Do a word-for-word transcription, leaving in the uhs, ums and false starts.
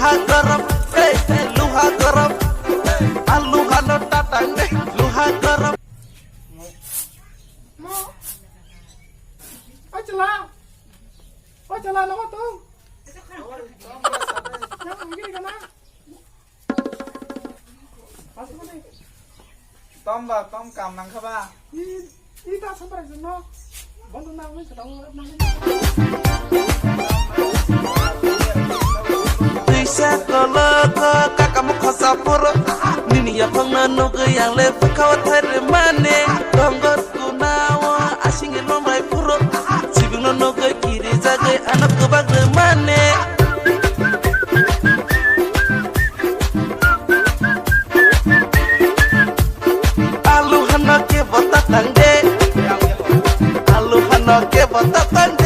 Luha garam, eh, luha garam. Alu hano tatang de, luha garam. Mo, o chwla, o chwla, namo tong. Nang gini kana? Tom ba, tom kam nang kha ba? I, i ta samprai jeng no. Bondo nang wi sa tang nang. Tuisa kolok kaka mokho saporo. Nini yaphang no nugwi ang le bwkha o thai rwmani. Tongo kuna o asing e lomrai phuru. Sibung no nugwi kiri jagwi ano kwbak rwmani. Alu hano kebo tatang de. Alu hano kebo tatang